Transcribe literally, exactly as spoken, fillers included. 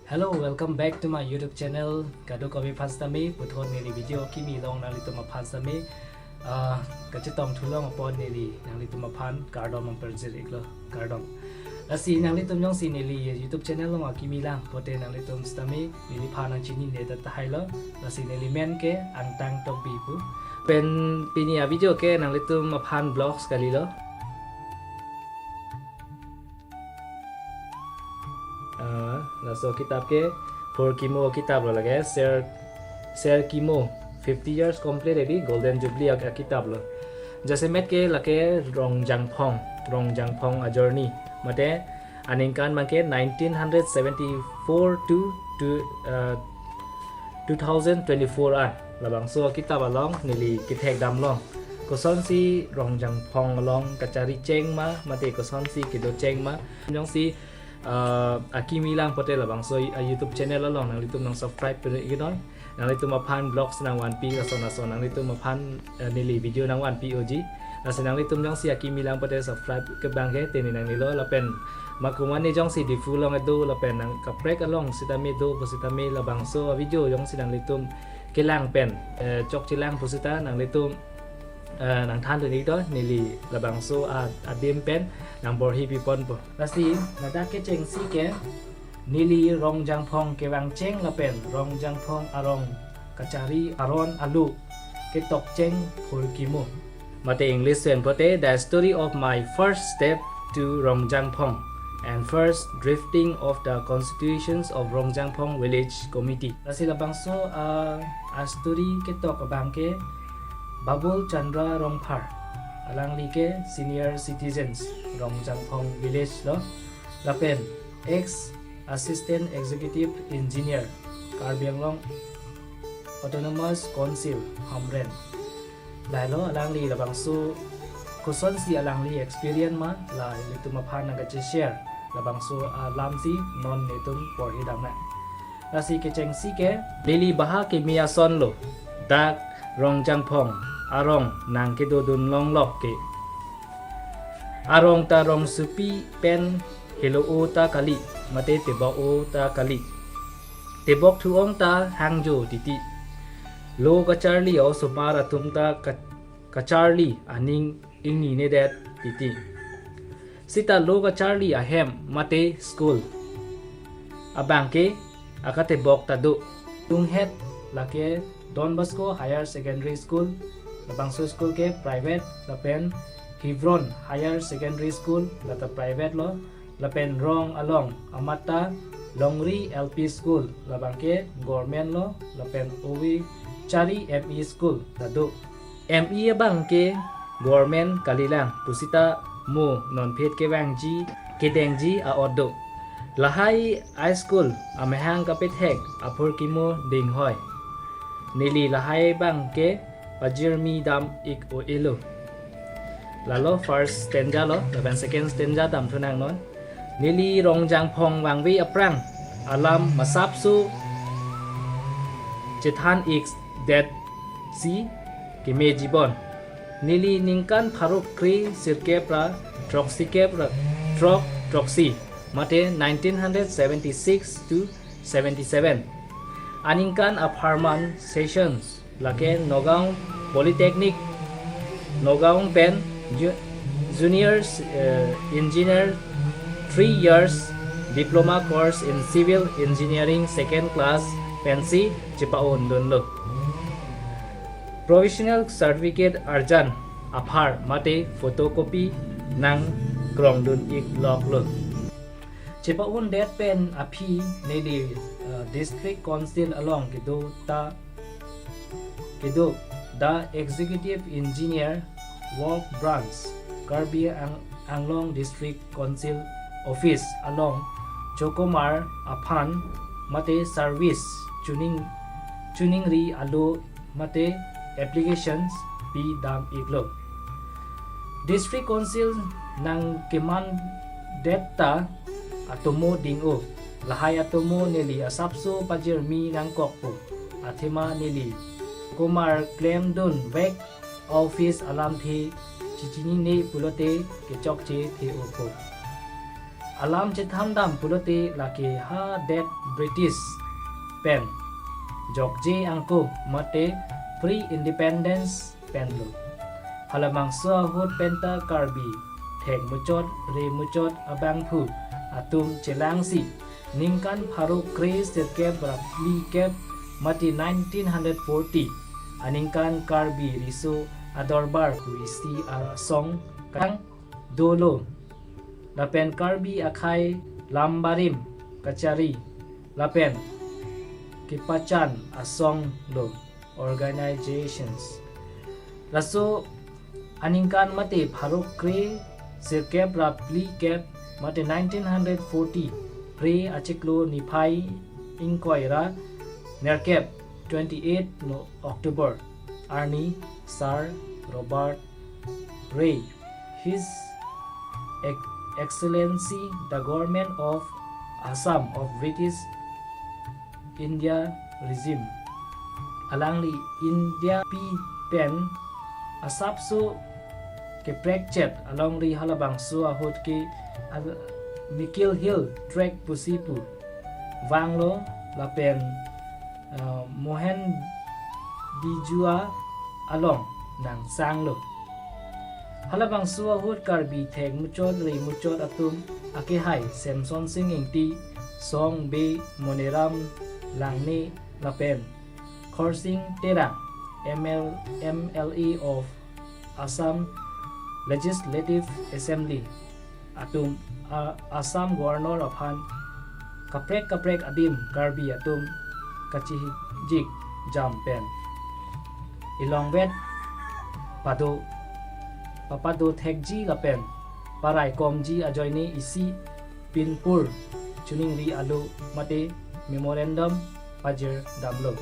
Hello, welcome back to my YouTube channel. Kadokave aphan sitame puthot neli video kimi along nanglitum aphan sitame, ah, kachetong thulong apot neli nanglitum aphan kardom nangpajir iklo, kardom. Lasi nanglitum jongsi neli YouTube channel along akimi lang pote nanglitum sitame neliphan nangchinine tahai lo. Lasi neli men ke Angtang Tokbi pu. Pen pini avideo ke nanglitum aphan vlogs kalilo. Ah, laso kitab ke Phurkimo kitab lo lake, Ser, Serkimo, fifty years complete edi Golden Jubilee ak-, akitab lo. Jasemet ke lake Rongjangphong, Rongjangphong a journey. Mate aningkan abangke nineteen hundred seventy-four to, to, ah, two thousand twenty-four an. Labangso kitab along neli kethek damlo. Kosonsi Rongjangphong along kachari cheng ma, mate kosonsi kedo cheng ma. Jongsi, ah, akimi lang pote labangso, ah, YouTube channel along nanglitum nangsubscribe piri iknon. Nanglitum aphan vlogs nangvanpi, lason lason nanglitum aphan, eh, neli video nangvanpi oji. Lasi nanglitum jongsi akimi lang pote subscribe ke abangke teni nangnelo lapen makumani jongsi Diphu along do lapen nang kaprek along sitame do pusitame labangso avideo jongsi nanglitum kelang pen, eh, chokchelang pusita nanglitum, eh, nangthan dun iknon, neli labangso a, adim pen nangborhi piponpo. Lasi ladak kechengsi ke neli Rongjangphong kevang cheng lapen Rongjangphong arong kachari aron alu ketok cheng Phurkimo. Mate English pen pote, The Story of My First Step to Rongjangphong and First Drafting of the Constitutions of Rongjangphong Village Committee. Lasi labangso, ah, a story ketok abangke Babul Chandra Rongphar, alangli ke senior citizens Rongjangphong Village lo, lapen ex Assistant Executive Engineer, Karbi Anglong Autonomous Council, Hamren. Lahelo alangli labangso kosonsi alangli experience ma la ilitum aphan nangkache-share labangso alamsi non netum porhi damnang. Lasi kechengsi ke neli baha kimi ason lo, dak Rongjangphong arong nangkedodun longlok ke. Arong ta rongsopi pen helo-o ta kali, mate tebok-o ta kali. Tebok thu-ong ta hangjo titi. Lo kacharli osomar atum ta ka-, kacharli aning ingninedet titi. Sita lo kacharli ahem mate school abangke akatebok ta do. Tunghet lake Don Bosco Higher Secondary School, labangso school ke private, lapen Hebron Higher Secondary School, lata private lo, lapen rong along amat ta Longri L P School, labangke government lo, lapen ove chari M E school ta do. M E abangke government kalilang pusita mo nonphet kevangji kedengji a-ot do. Lahai a school amahang kapethek a Phurkimo Dinghoi. Neli lahai abangke pajirmi dam ik o elo. Lalo first stanza lo, lapen second stanza damthunang non. Neli Rongjangphong vangve aphrang alam masapso chethan ik detsi keme jibon. Neli ningkan pharo kre sirkep ra throksikep ra throk throksi, mate nineteen hundred seventy-six to seventy-seven. Aningkan apharman sessions lake Nagaon Polytechnic, Nagaon pen ju-, junior, eh, engineer three years diploma course in civil engineering second class pensi chepa-un dunlo. Professional certificate arjan aphar mate photocopy nangkrong dun ik loklo. Chepa-un det pen aphi neli, eh, District Council along kedo ta, kedo the Executive Engineer, Work Branch, Karbi Ang-, Anglong District Council Office along chokomar aphan mate service chuning, chuningri alo mate applications pi dam iklo. District Council nangkeman det ta atomo ding-o. Lahai atomo neli asapso pajirmi nangkokpo. Athema neli komar klemdun vek office alamthe chechinine pulote kechokche the-opo. Alam chethandam pulote lake hadak British pen jokje angko mate pre-independence penlo. Halabangso ahut penta Karbi thek muchot re muchot abangphu atum chelangsi ningkan pharo kre sirkep ra phlikep mate nineteen hundred forty aningkan Karbi Riso Adorbar pu isi asong kang dolo. Lapen Karbi akhei lambarim kachari lapen kepachan asong lo, organizations. Laso aningkan mate pharo kre sirkep ra phlikep mate nineteen hundred forty phre achiklo niphai ingkoi ra nerkep, twenty-eight no October arni Sir Robert Rae, His Ex- Excellency the Government of Assam of British India Regime, alangli India pi pen asapso keprekchet alongri halabangso ahut ke al- Mikir Hill Tracts pusi pu vanglo lapen uh, Mohenjo-daro along nangsanglo. Halabangso ahut Karbi thek muchot re muchot atum akehai Semsonsing Ingti, Song Bey, Moniram Langne lapen Khorsing Terang, M L, M L A of Assam Legislative Assembly atum, a- Assam Governor aphan kaprek kaprek adim Karbi atum kachihijik jam pen ilongvet pado papado thekji lapen paraikomji ajoine isi pinpur choningri alo mate memorandum pajir damlo.